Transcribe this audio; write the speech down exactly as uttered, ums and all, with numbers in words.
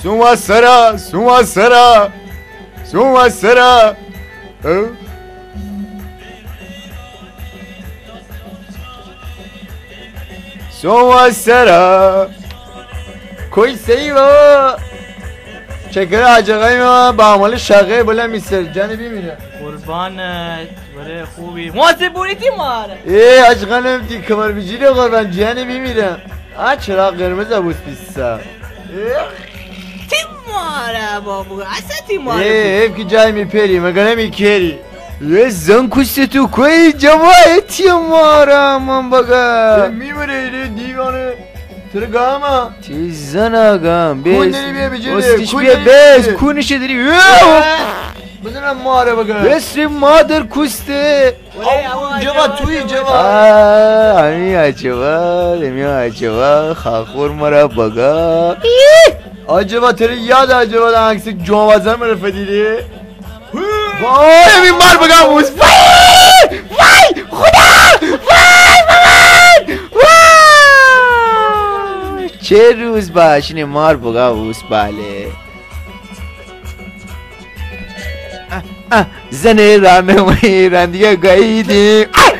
سوما سرا، سوما سرا، سوما سرا. اه؟ سوما سرا. کوی سیوا. چکر آجاقای ما با عمل شقه بلا میسر جانی بیمیره. قربانت. بله خوبی. موسی بوری تی ماره. ای حاج خانم تی کمر بیجیره قربان جانی بیمیره. آ چرا قرمز بوس بیسا. تی ماره بابو، اسه تی ماره. ای حیف کی جای می پری مگه نمی کری. یه زن کوسته تو کوی جوای تی ماره من بگه. ای میمره ایره دیوانه. تره گاما. تی زن گام بیس. کون دری بیا بجه. اسکش کون بیا دری بیس بجه. کونش دری. بزنم ماره بگه. بیس ری مادر کوسته. جوا توی جوا. آه، امی عجبا، امی عجبا، خاخور مرا بگا. عجبا تره یاد عجبا دا عکس جوازن مرا فدیدی. وای، امی مار بگا بوس. وای! وای! خدا! وای مامان! وای! چه روز باشینه مار بگا بوس باله. اه، اه، زنه رانه وی رندیه گاییدی. اه،